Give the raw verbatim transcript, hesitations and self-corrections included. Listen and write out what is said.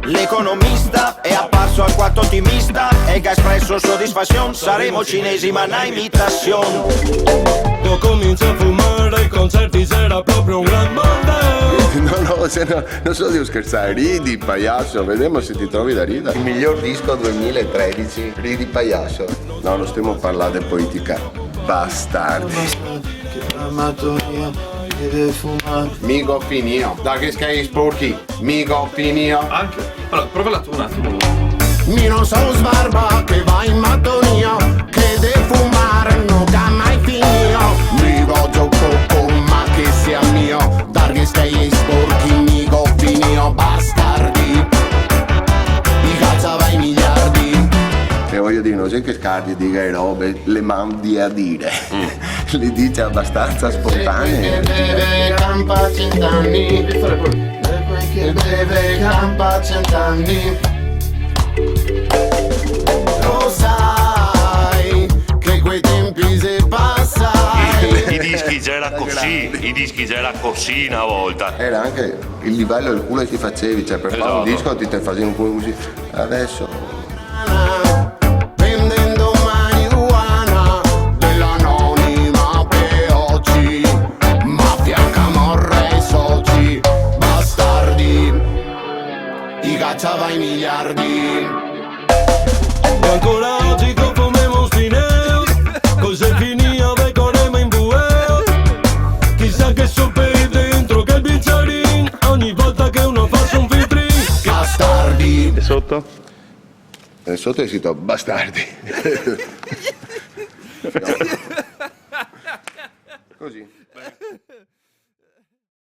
L'economista xe aparso alquanto otimista e ga espreso sodisfasion, saremo cinesi ma na imitasion. Go comincià a fumar, i concerti xera proprio un gran bordel. No, no, se no, no so de scherzar, ridi, pajaso, vedemo se te te trovi da rider. El miglior disco del duemilatredici, ridi, pajaso. No, no stemo a parlar de politica, bastardi. Che la Madonia che de fumar. Mi go finìo, da che schei sporchi, mi go finìo. Anche. Alora, prova la tua un atimo. Mi no so sbarba che va in Madonia, che de fumar no ga mai finìo. Mi vojo coco, ma che sia mio, da che schei sporchi, mi go finìo, bastardi. I ga ciavà i miliardi. E vojo dir, no xe che Sgarbi diga e robe, le mandi a dire. Mm. Le dixe abastansa spontanee. E quel che beve campa cent'ani. E quel che beve campa cent'ani. Lo sai che quei tempi xe pasai. I, i dischi xera cusì, i dischi xera cusì na volta. Xera anche el livelo del culo che te fasevi, cioè, par far un disco te, te fasevi un culo cusì. Esato. Adeso Vendendo marijuana dell'anonima Peoci, mafia, camorra e soci, bastardi, i ga ciavà i miliardi. E ancora ogi co fumemo sti neo, co xe finìo ve coremo in vueo. Chisà che sorpresa dentro quel bicerin, ogni volta che uno fa un filtrin. Bastardi. E soto? E soto xe scrito bastardi. Cusì.